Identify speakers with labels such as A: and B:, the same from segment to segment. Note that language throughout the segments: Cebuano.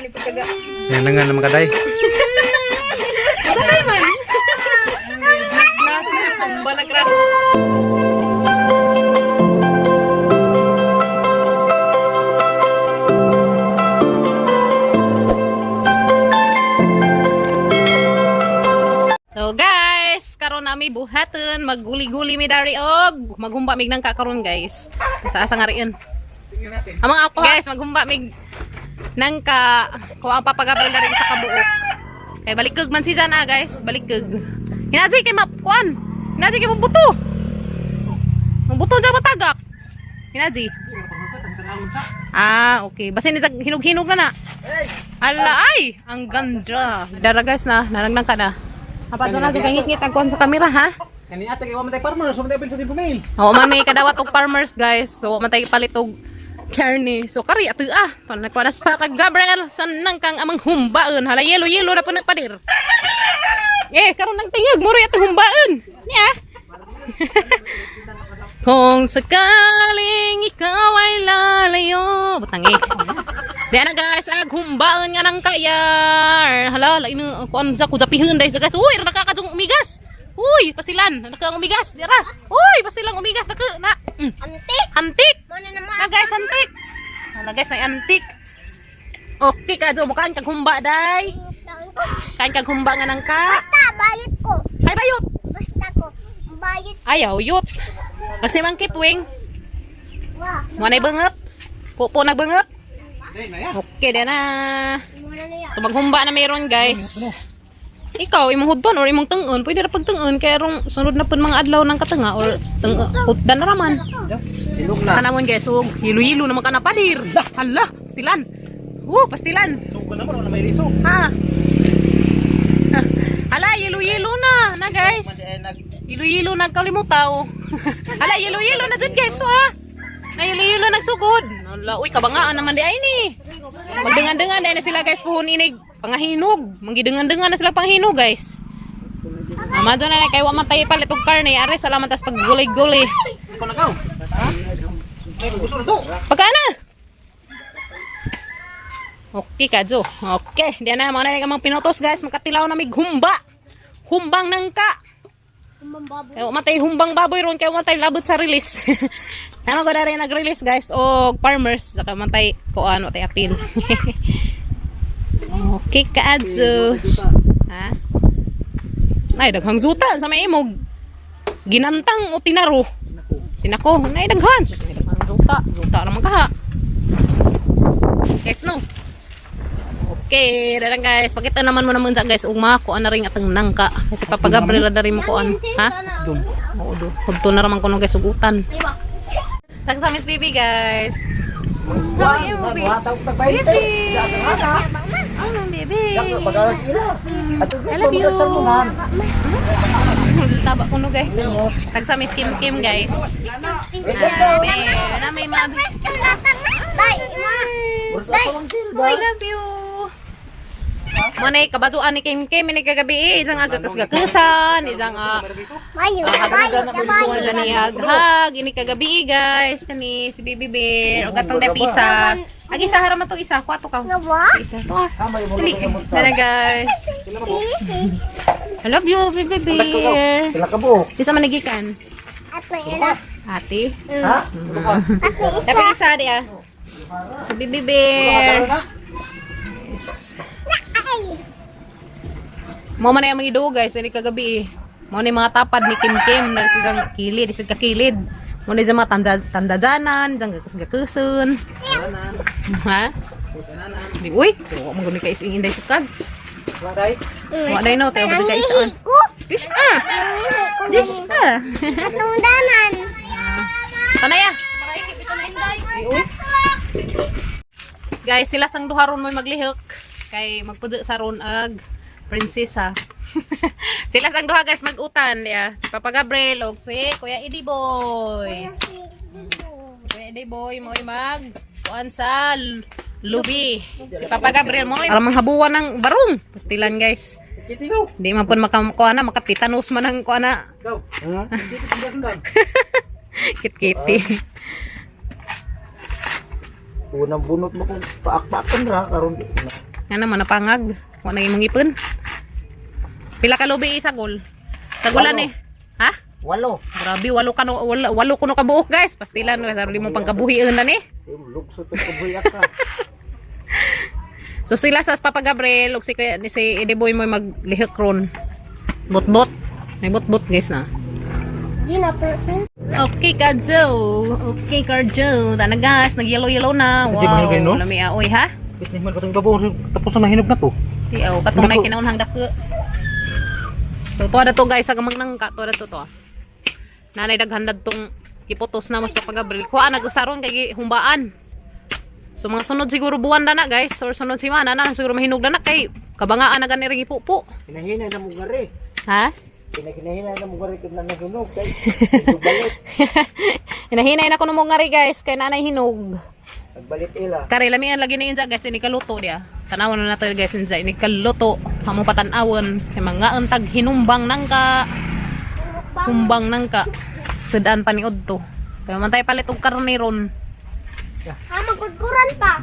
A: Ni pagkaga.
B: Yan nga naman kaday.
A: Masanay man. Nasa ra. So guys, karon nami buhaton, magguli-guli mi dari og maghumba mig nang kakaron, guys. Sa asa nga riyon. Ang mga ako guys, maghumba mig nangka kuha ang Papa Gabriel dari sa kabuok. Kay balikog man si Jana, guys, balikog. Hinaji kay mapkuan. Hinaji kay mabuto. Mabuto dyan matagak. Hinaji. Ah, okay. Basin ni hinog-hinog na na. Ala ay, ang ganda. Dara guys na, nalaglang ka na. Apa doon na ngit-ngit ang kuan sa kamera ha?
B: Kani ate kay wa man tay farmer, so man tay apil sa Cebu Mail.
A: Oo man may kadawat og farmers, guys. So man tay palit og karne. So kari ato ah. Pan nagkuha na sa kag Gabriel sanang kang amang humbaon. Hala yelo yelo na po nagpadir. Eh karon nang tingog muro ato humbaon. Niya. Kung sakaling ikaw ay lalayo. Butang eh. Di na guys, ag humbaon nga nang kayar. Hala, lain na kuan sa kujapihin dahil sa guys. Uy, nakakadjong umigas. Uy, pastilan, nakang umigas, dira. Uy, pastilang umigas naka na.
C: Antik!
A: Antik.
C: Muna naman.
A: Na guys, antik. Hala guys, na antik. Okay ka jo, mukaan kag humba day. Kain kag humba nga nang ka.
C: Basta, bayot ko.
A: Ay bayot.
C: Basta ko. Bayot.
A: Ayaw yut. Kasi man kipwing,
C: Wa.
A: mo nay banget. Pupo nagbanget.
B: Day na ya.
A: Okay di na.
C: Muna na yan.
A: So maghumba na meron, guys. Ikaw imong hudton or imong tengon, pwede ra pagtengon kay rong sunod na pud mga adlaw ng katanga or teng huddan na raman.
B: Ilog na.
A: Kanamon guys, so hilo-hilo naman ka na padir. Hala, pastilan. Pastilan.
B: Sugo na mo na may riso.
A: Ha. Hala, hilo-hilo na na guys. Hilo-hilo nagkalimutaw. Hala, hilo-hilo na jud guys, to ha. Na hilo-hilo nagsugod. Hala, uy, kabangaan naman di ay ni. Magdengan-dengan dahil na sila guys puhon inig pangahinog. Manggidengan-dengan na sila panghinog, guys. Amazon na kay wa man tayo palit og karne are salamat tas paggulay-gulay.
B: Ikaw na kaw. Ha? Ay, gusto na to.
A: Pagkaana? Okay ka, Jo. Okay. Di na, mga na mga pinutos, guys. Makatilaw na may humba. Humbang nangka.
C: Umambaboy.
A: Kaya matay humbang baboy ron. Kaya matay labot sa release. Tama ko na rin nag-release, guys. O farmers. Saka matay kuan, matay apil. Okay ka, Adzo. Ha? Ay, daghang zuta sa may imog. Ginantang o tinaro. Sinako, nay daghan. Sus, may daghang zuta. Zuta naman kaha. Guys, no. Okay, dalang guys. Pakita naman mo naman sa guys ug mga kuan na rin atang nangka kasi Papa Gabriel na rin mo kuan, ha? Oo do. Hudto na raman kuno guys ugutan.
C: Iwa.
A: Tag sa Miss Baby, guys. How are you, baby? Baby. Oh, baby. I love you. Taba kuno guys. Tag sa Miss Kim Kim, guys. Ah, bear. Na may mami.
C: Bye. Ma.
A: I love you. Manay kabazuan ni Kim Kim ini kagabi eh. Isang aga kasgakasan, isang
C: Bayo. Bayo. Bayo.
A: Isa ni haghag, ini kagabi eh, guys. Kani si Baby Bear o katong depi isa. Agi isa haraman to isa, kwato ka.
C: Nawa?
A: Isa to ah. Dali. Tara guys. I love you, Baby Bear.
B: Sila ka buhok.
A: Isa man nagikan.
C: At may ina.
A: Ate.
B: Ha?
C: At may isa.
A: Dapat isa di ah. Si Baby Bear. Yes.
C: Ay.
A: Mo man na yung mga ido guys, ini kagabi eh. Mo na yung mga tapad ni Kim Kim na isang kilid, isang kakilid. Mo na yung mga tanda, tandajanan, isang gakusun. Ha? Di, uy, wa man gud ni ka ising inday sukad.
B: Day.
A: Wa day no, tayo ba ka isaan?
C: Nangihi ko.
A: Dish ah.
C: Nangihi ko.
A: Dish ah.
C: Atong danan.
A: Panaya. Uy. Guys, sila sang duha ron mo'y maglihok kay magpudo sa ron ag prinsesa. Sila sang duha guys magutan ya. Si Papa Gabriel og si Kuya Eddie Boy. Si Kuya Eddie Boy mo'y mag kuan sa lubi. Si Papa Gabriel mo'y para manghabuan ng barong. Pastilan guys.
B: Kiti go.
A: Di man pud makakuan na makatitanos man ang kuan na
B: Go. Ha?
A: kitkiti.
B: Unang bunot mo kung paak-paakan ra karon di na.
A: Nga naman napangag. Wa na imong ipon. Pila ka lubi isagol? Sagulan eh. Ha?
B: 8.
A: Grabe, 8 kuno ka buok, guys. Pastilan sa mo pangkabuhian na ni.
B: Lugso to kabuhi ka.
A: So sila sa Papa Gabriel ug si Kuya si Ediboy mo maglihok ron. Bot-bot. May bot-bot, guys, na.
C: Di na person.
A: Okay ka, Joe. Okay ka, Joe. Tana guys, nag-yellow-yellow na.
B: Hindi, mahal
A: Wow.
B: kayo, no?
A: Lami aoy ha.
B: Bitnih man katong babaw tapos na mahinog na to.
A: Di aw katong nay kinaunhang dako. So tuwa na to, guys, sa gamang nangka tuwa na to to. Nanay daghan tong giputos na mas Papa Gabriel. Kuha nag-usaron kay gihumbaan. So mga sunod siguro buwan na na, guys, or sunod semana na siguro mahinog na na kay kabangaan na gani ring ipupo.
B: Hinahina na mo gari.
A: Ha?
B: Hinahinay na mo gari kay na nahinog kay. Nagbalit.
A: Hinahinay na ko mo ngari, guys, kay nanay hinog.
B: Nagbalit ila.
A: Kare lamian lagi na yun guys, ini kaluto dia. Tanawon na natin, guys, inja ini kaluto. Amo patanawon kay mga untag hinumbang nangka. Humbang nangka. Sudan pa ni Odto. Kaya man tayo palit og karne ron.
C: Ha, magkudkuran pa.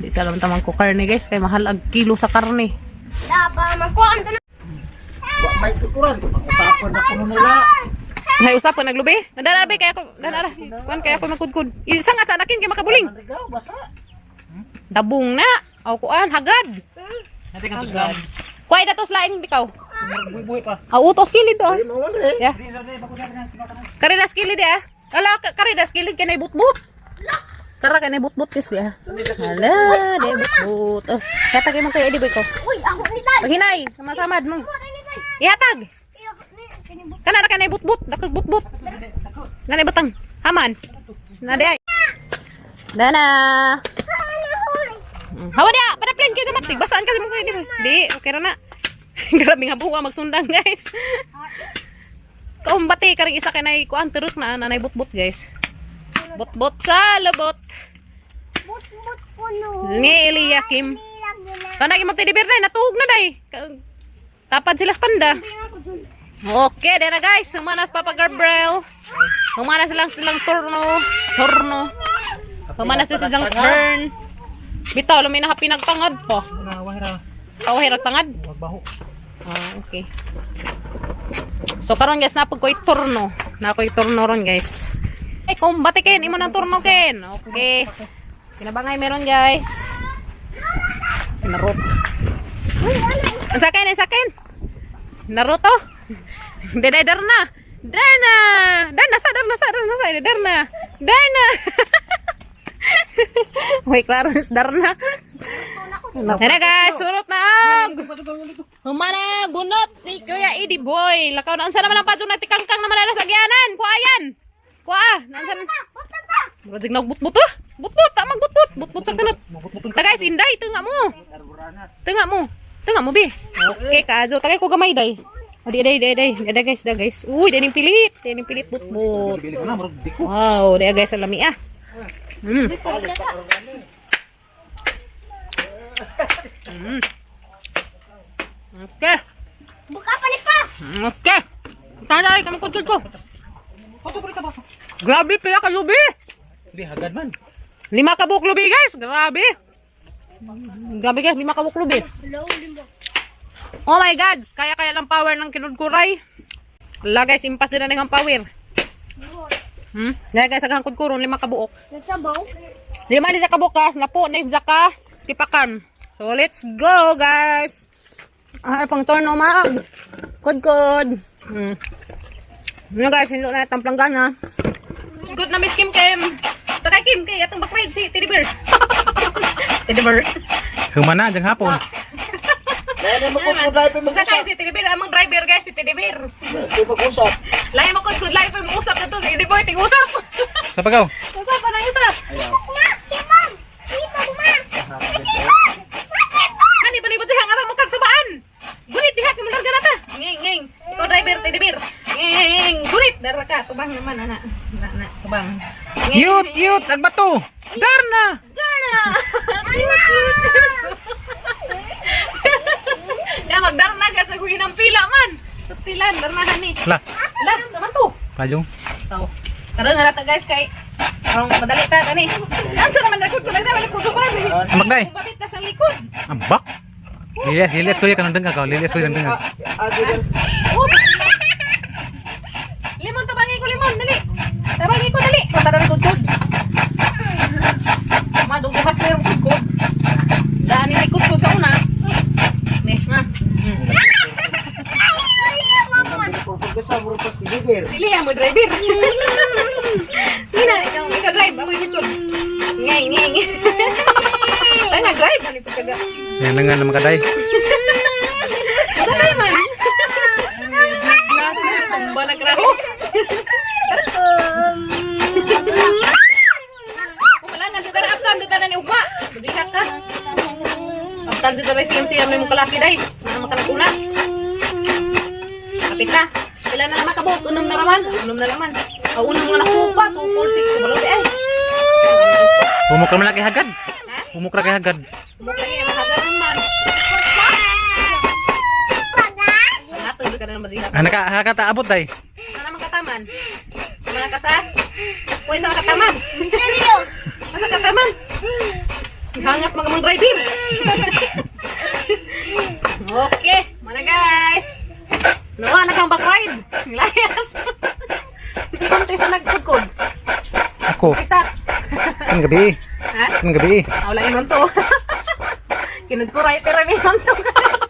A: Di sa alam tamang ko karne, guys, kay mahal ang kilo sa karne.
C: Dapa, magkuhan ka na.
B: Wa may tukuran. Pag-usapan na kuno nila.
A: Hay usap ka naglubi. Nadara be kay ako, nadara. Kuan kay ako magkudkod. Isa nga sa anakin kay makabuling.
B: Rigaw basa.
A: Dabong na. Aw kuan hagad.
B: Nati ka to.
A: Kuay na to slain bikaw.
B: Buhi-buhi ka.
A: Aw utos kilid to.
B: Di mo re.
A: Yeah. Karidas kilid ah. Ala, karidas kilid kay butbut. Kara kay butbut kis di ah. Ala, di butbut. Oh, kata kay mo kay Eddie Boy ko.
C: Uy, ako ni Day.
A: Paghinay, samasamad mo. Ihatag. Kana ra kay butbut, dakog butbut. Nanay batang. Haman. Na di ay. Dana. Hawa dia, pada plan kay matig. Basaan kasi mo kay Eddie Boy. Di, okay ra na. Grabe nga buwa magsundang, guys. Kaumbati karing isa kay nay kuan turok na nanay butbut, guys. Butbut sa lobot.
C: But-but ko no.
A: Ni Eliakim. Kanay mo teddy bear day natuog na day. Tapad sila sa panda. Okay, dera guys, humanas Papa Gabriel. Humanas silang silang turno, turno. Humanas sila silang turn. Bitaw lumi na pinagtangad po.
B: Na wahira.
A: Kawahirag tangad.
B: Magbaho.
A: Ah, okay. So karon guys, napag ko'y turno. Na ko'y turno ron, guys. Ay, kumbate ken, imo nang turno ken. Okay. Kinabangay meron, guys. Naruto. Ang sakin, ang sakin. Naruto. Dede darna. Darna. Darna sa, darna sa, darna sa, darna. Darna. Uy, klaro is darna. Tara guys, surot na og. Humana bunot ni Kuya Eddie Boy. Lakaw na unsa naman ang padjong natikangkang naman na sa gianan. Kuayan. Kuha, naunsa na. Murag nagbutbut ah. Butbut, ta magbutbut. Butbut sa kanot. Ta guys, inday tunga mo. Tunga mo. Tunga mo bi. Okay ka, jo tagay ko gamay day. O di day day day. Day guys, da guys. Uy, day ning pilit. Day ning pilit butbut.
B: Bili ko na murag di ko.
A: Wow, day guys, alami ah. Okay.
C: Buka pa ni pa.
A: Okay. Tanay kami kudkod ko. Grabe pila ka lubi.
B: Di hagad man.
A: 5 ka buok lubi, guys. Grabe. Grabe guys, 5 ka buok lubi. Oh my God, kaya kaya lang power ng kinudkuray. Ala guys, impas din na ng power. Dahil guys, aghang kudkuron 5 ka buok.
C: Nagsabaw.
A: 5 ni sa kabukas, napo na sa ka tipakan. So let's go, guys. Ay, pang turno mag. Kudkod. Ano guys, hinlo na itang planggana. Good na Miss Kim Kim. Sakay Kim kay atong bakride si Teddy Bear. Teddy Bear.
B: Humana jang hapon.
A: Sakay si Teddy Bear, among driver guys si Teddy Bear.
B: Pag-usap.
A: Lahi mo kudkod, lahi pa mo usap na to si Teddy Boy, ting-usap.
B: Sa pagaw.
A: Usap pa na isa.
C: Ma, sipag. Sipag ma. Sipag.
A: Hani ba ni siya nga mo kag sabaan. Gunit diha kay mularga na ta. Nging nging. Ikaw driver Teddy Bear. Nging gunit dara ka tubang naman ana. Na na tubang. Nging.
B: Yut yut agbato. Darna.
A: Darna. Da magdarna gas naguhin ang pila man. Sustilan darna hani.
B: La,
A: La, naman to.
B: pajong.
A: Tao. Karon nga ta guys kay karong madali ta kani. Ansa naman na ko nagdama ko pa.
D: Ambak day.
A: Babit na sa likod.
D: Ambak. Lilis, lilis kuya kanang dengag ka. Lilis kuya kanang dengag.
A: Oh. Limon, tabangi ko limon, dali. Tabangi ko dali. Mata dali kudkod. Madong gihas meron kudkod. Daan ni kudkod sa una. Ne, nga. Dili mo driver. Nina, ikaw drive, ako yung likod. Ngay, ngay, ngay. Tanga drive ani pagkaga.
D: Yan lang nga naman kaday.
A: Sanay man. Tumba na graho. Kumalangan dito na aptan dito na ni ugma. Maglihat ka. Aptan dito na siyam siyam ni mong kalaki day. Ano makalakuna. Kapit na. Pila na naman kabot? Unom na raman. Unom na naman. Ang unong mga nakupa. 2, 4, 6. Kabalo ay.
D: Humok ra man kay hagad.
A: Ha?
D: Humok ra kay hagad.
A: Kumukha niya mahagaran man. Ang ato, ka na naman diha.
D: Ah, naka hakata abot day.
A: Sana makataman. Mana ka sa? Uy, sa nakataman.
C: Seryo.
A: Masa kataman? Hangat mga mga driver. Okay, mana guys. Nawa na kang back ride. Layas. Ikaw tayo sa nagkudkod.
D: Ako.
A: Isa.
D: Ang gabi.
A: Ha?
D: Ang gabi.
A: Ah, wala yung manto. Kinudkuray pero may manto guys.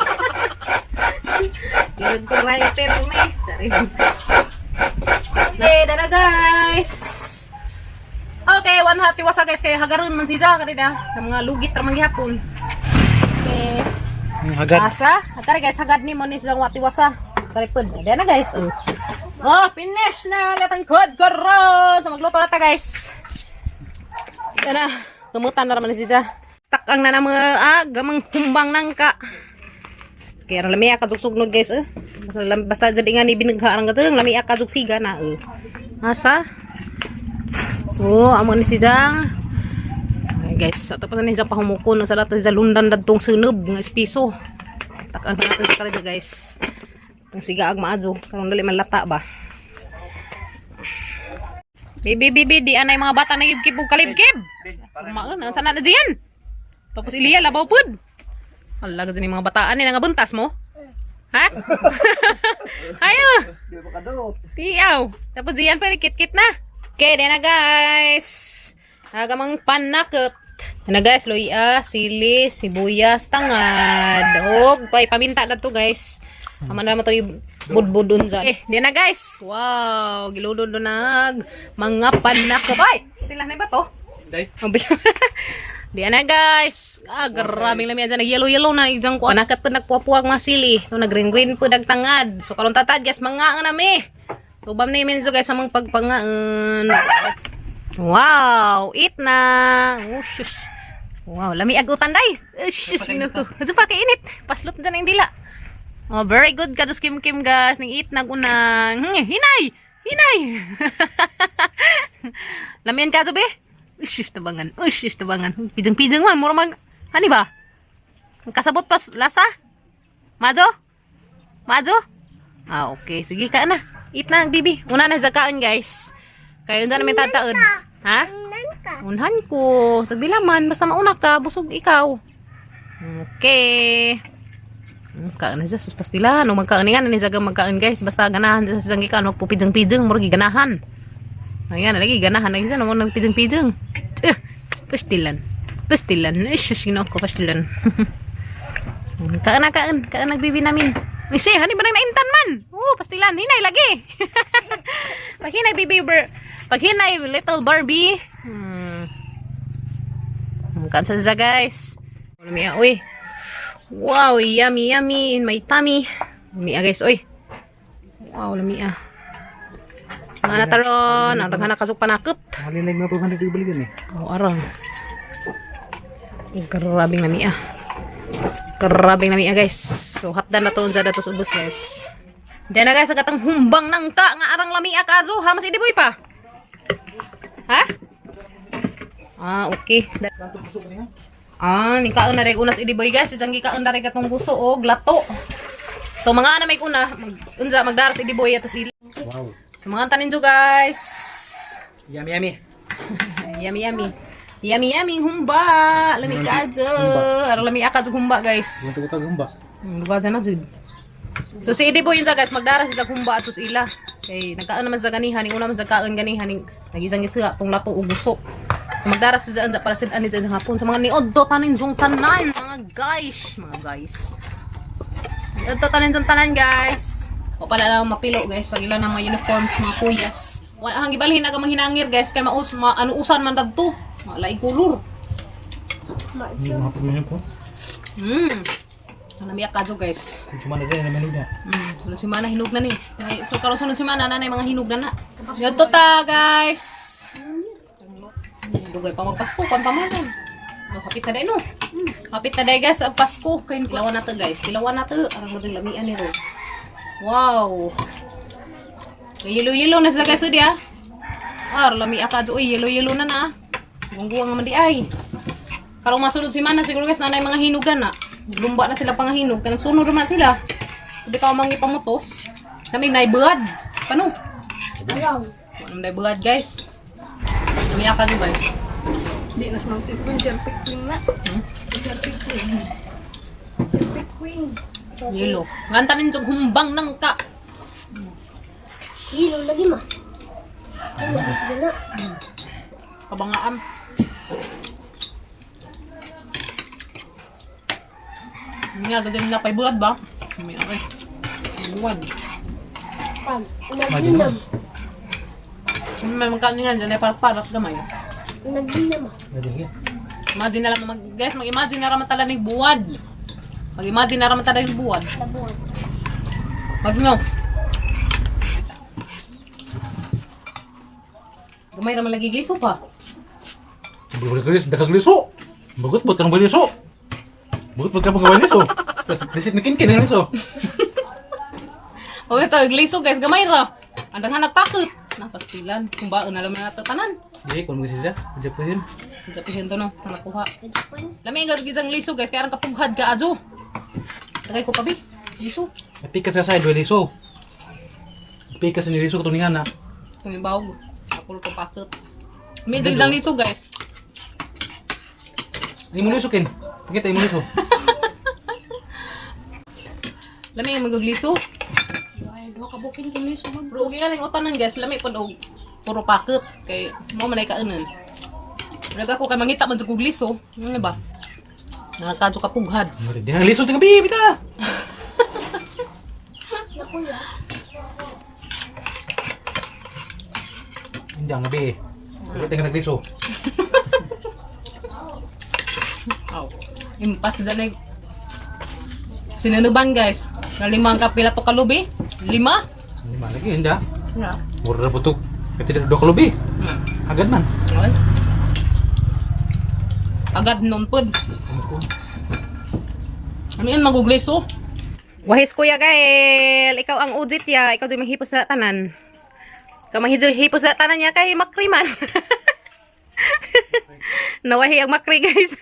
A: Kinudkuray pero may. Sorry. Okay, dala guys. Okay, one happy wasa guys kay hagaron man siya kanina sa mga lugit ra man gihapon. Okay.
D: Ang hagad.
A: Asa? Atari guys, hagad ni mo ni siyang wati wasa. Tari pud. Dala na guys. Oh. Oh, finish na gatang kod karon. So magluto na ta guys. Tara, tumutan na raman si siya. Takang na na mga gamang humbang nangka. Kaya lami ka sugnod guys eh. Basta, basta jadi nga ni binagharan ka lami ka siga na eh. Asa? So, amo ni si Jang. Ay, guys, sa tapos na ni Jang pahumukon sa lahat sa lundan dadtong sunob nga espiso. Takang sa natin sa karida guys. Ang siga ag maadyo karon dali man lata ba. Bibi bibi di anay mga bata na gibkib ug kalibkib. Maon ang sana na diyan. Tapos iliya labaw pud. Ala gud ni mga bataan ni nga buntas mo. Ha? Ayo. Tiyaw. Tapos diyan pa kit-kit na. Okay, di na guys. Agamang panakot. Ano guys, luya, sili, sibuyas, tangad. Og, kay paminta na to guys. Aman na to budbudon dyan. Eh, di na guys. Wow, giludod nag mga panakot. Ay, sila na ba to?
D: Day.
A: Ang Di na guys. Ah, grabing lami dyan. Nag-yellow-yellow na. Diyan ko. Nakat pa nagpuapuag mga sili. So, nag-green-green po nagtangad. So, karon tatad, guys, mga nami. So, bam na yung menzo guys sa mga pagpangaan. Wow! Eat na! Oh, shush. Wow, lami agutan day. Oh, shush, ginoo. Ano pa kainit? Paslot dyan ang dila. Oh, very good ka Kim Kim guys. Ning eat nagunang. Hinay! Hinay! Lamian ka be? Ush, tabangan. Ush, tabangan. Pijang-pijang man mura mag hani ba? Kasabot pa lasa? Majo? Majo? Ah, okay. Sige ka na. Eat na, bibi. Una na zakaon, guys. Kayo unsa na may tataod. Ha?
C: Unan ka.
A: Unhan ko. Sagdi laman. Basta mauna ka. Busog ikaw. Okay. Kaon na siya. Sus pastila. No, magkaon nga. Ni Zaga magkaon, guys. Basta ganahan siya sa gikaan. Magpupijang-pijang. Murag ganahan. Ayan, lagi ganahan. Lagi siya. Naman nagpijang-pijang. Eh, pastilan. Pastilan. Eh, sus, ginoo ko. Pastilan. Kaon na, kaon. Kaon nagbibi namin. Uy, siya, hani ba nang naintan man? Oo, pastilan. Hinay lagi. Paghinay, baby bar. Paghinay, little Barbie. Kaon sa siya, guys. Lami, uy. Wow, yummy, yummy in my tummy. Lami, guys, uy. Wow, lami, ah. Mga nataron, ang daghan na kasuk panakot.
D: Malinag na 200 ibalikan eh.
A: Oh, arang. Grabing lami ah. Grabing lami ah, guys. So hatdan na to unsa datos ubos, guys. Diyan na guys, sa katang humbang nang ka nga arang lami ah kaso, harmas idiboy pa. Ha? Ah, okay. Ah, ni kaon na rin unas idiboy guys. Isang gikaon na rin katong guso og lato. So mga ana may una, mag unsa magdaras idiboy ato sila.
D: Wow.
A: So mga tanin guys.
D: Yummy yummy.
A: Yummy, yummy. Yummy yummy humba. Lami ka. Arang lami ka humba, guys.
D: Gusto ko humba.
A: Lugar dyan na jud. So si Idi po yun sa guys, magdara sa humba atos ila. Kay nagkaan naman sa ganihan, una man sa kaon ganihan, nagisang gisuga tong lato ug guso. So magdara sa dyan para sila ani sa hapon. So mga niodto tanin jung tanan, mga guys, mga guys. Niodto tanin jung tanan, guys. O pala lang mapilo, guys, sa ila ng mga uniforms, mga kuyas. Wala ang gibalhin aga manghinangir, guys, kay maus ma, ano usan man dadto. Wala kulor.
D: Hindi mo hapon yun po.
A: Ang namiyak kadyo, guys.
D: Kung na din, naman niya.
A: Sunod semana hinog na ni. Ay, so karon sunod semana na mga hinog na na. Yadto ta, guys. Dugay pa magpasko kan pa man. No, hapit na day no. Hapit na day, guys, ang Pasko kay tilawan na to, guys. Tilawan na to arang gadong lamian ni ro. Wow. Yellow yellow na sila, guys, diya. Ar lami ka uy, yellow yellow na na. Gungguwang nga man di ay. Karong masunod semana siguro, guys, nanay mga hinog na na. Lumba na sila pangahinog kanang sunod naman sila. Sabi ka mangi pamutos. Kami naibuad. Paano?
C: Ayaw.
A: Wala naibuad, guys. Umiyak ka guys.
E: Di na siya queen, siyang queen na. Siyang queen. Siyang queen.
A: Yelo. Nganta nin jung humbang nang ka.
C: Hilo lagi ma. Ano sige na.
A: Kabangaan. Nga, ganyan na pay buad ba? Umiyak eh. Buad.
C: Pam. Naginam.
A: May magkano nga dyan, ay parang gamay.
C: Naginam.
A: Imagine na lang, mag, guys, mag-imagine na raman tala ng buwad. Mag-imagine na raman tala ng buwad.
C: Labuan.
A: Mag nyo. Gamay raman lagi gliso pa.
D: Bagot bagot kang baliso. Bagot bagot kang baliso. Lisit na kinkin ang liso.
A: O ito, gliso, guys, gamay ra. Ang daghan nagpakot. Napastilan. Kung ba, na naman nato tanan.
D: Di, kung mo siya, Japan.
A: Japihin to no, na nakuha.
C: Japan.
A: Lami ang gizang liso, guys, kaya ang kapughad ka adyo. Tagay ko pa bi. Liso.
D: Pikas sa side, liso. Pikas ni liso kutuningan na.
A: Sumibaw. Ako ko pakot. May dagdag liso, guys.
D: Hindi mo liso kin. Pakita mo liso.
A: Lami ang magagliso.
E: Ay, do ka bukin kung liso man.
A: Pero okay ka lang utanan, guys, lami pod og puro pakot kay mo man ay kaunan. Naga ko kay mangita man sa kog liso, ano ba? Nakakadyo ka pughad.
D: Di ang liso tinga bi bita.
C: Nakuya.
D: Hindi ang bi. Pakita nga nagliso.
A: Aw. Impas na nag Sinunuban, guys. Na limang kapila to kalubi. Lima?
D: Lima lagi hindi.
A: Yeah.
D: Mura putok. Kaya tidak dua kalubi. Agad man.
A: Okay. Agad nun pod. Ano yan, magugliso? Wahis kuya Gael, ikaw ang ujit ya, ikaw di mahipos sa tanan. Ikaw mahipos sa tanan niya kay makri man. Nawahi ang makri, guys.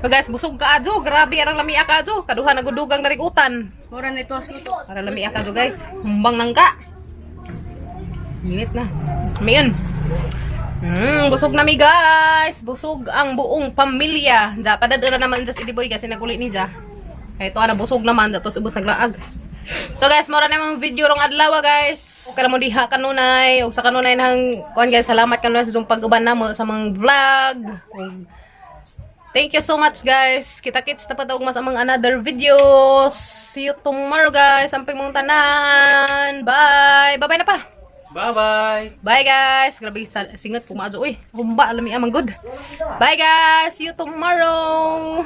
A: So guys, busog ka adyo, grabe arang lamia ka adyo, kaduha nagudugang narigutan.
E: Mura nito luto.
A: Para lamia ka adyo, guys, humbang nangka. Init na. Mayon. Busog na mi, guys. Busog ang buong pamilya. Ja, padadala naman just idi boy kasi naguli ni ja. Kaya ito ana busog naman tapos ubos naglaag. So guys, mora na yung video rong adlaw, guys. Okay ra mo diha kanunay ug sa kanunay nang kuan, guys, salamat kanunay sa inyong pag-uban namo sa mga vlog. Ug thank you so much, guys. Kita-kits na pa og mas amang another videos. See you tomorrow, guys. Amping mong tanan. Bye. Bye-bye na pa.
D: Bye-bye.
A: Bye, guys. Grabe singat kumaadyo uy. Humba lami amang good. Bye, guys. See you tomorrow.